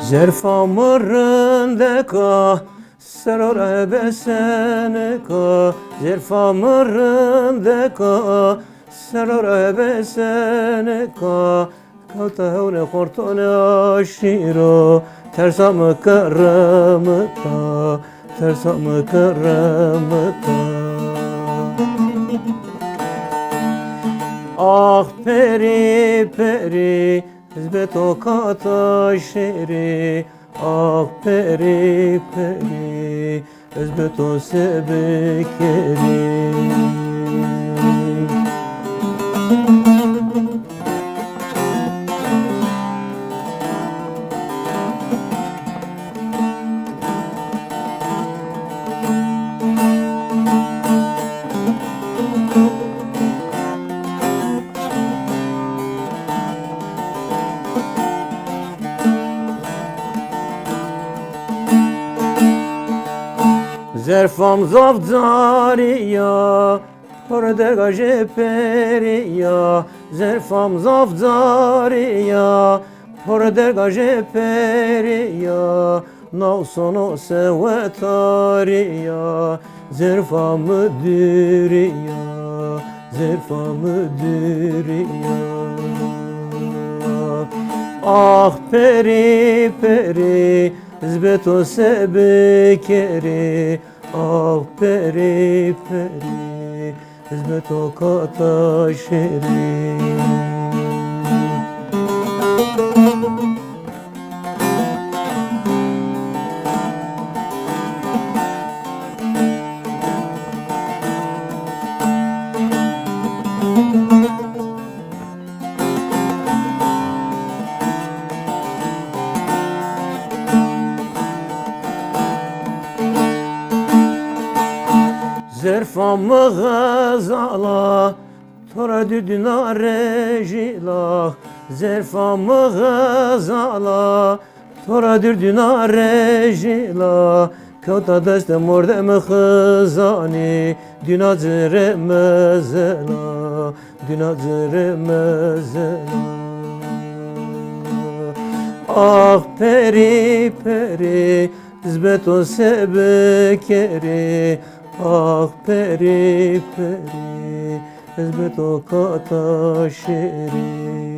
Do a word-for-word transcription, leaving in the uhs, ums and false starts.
Zerfa mi rindek a, sero ra besenik a, zerfa mi rindek a, sero ra besenik a, kewta hewnê xortonê aşîro, tersa mi keremik a, tersa mi keremik a. Ax perî, perî, ez be to kata şêrî, ax perî, perî, ez be to se bikerî. Zerfam zaf carî ya, por derga jê perî ya. Zerfam zaf carî ya, por derga jê perî ya. Naw sono se wetarî ya, zerfa mi dûrî ya, zerfa mi dûrî ya. Ax perî, perî, ez be to se bikerî, ax perî, perî, ez be to kata şêrî. Zerfa mi xezal a, to ra dûr dîna rejîl a. Zerfa mi xezal a, to ra dûr dîna rejîl a. Kewta destê mordemê xizanî, dîna ci rê mezel a, dîna ci rê mezel a. Ax perî, perî, ez be to se bikerî, ax perî, perî, ez be to kata şêrî.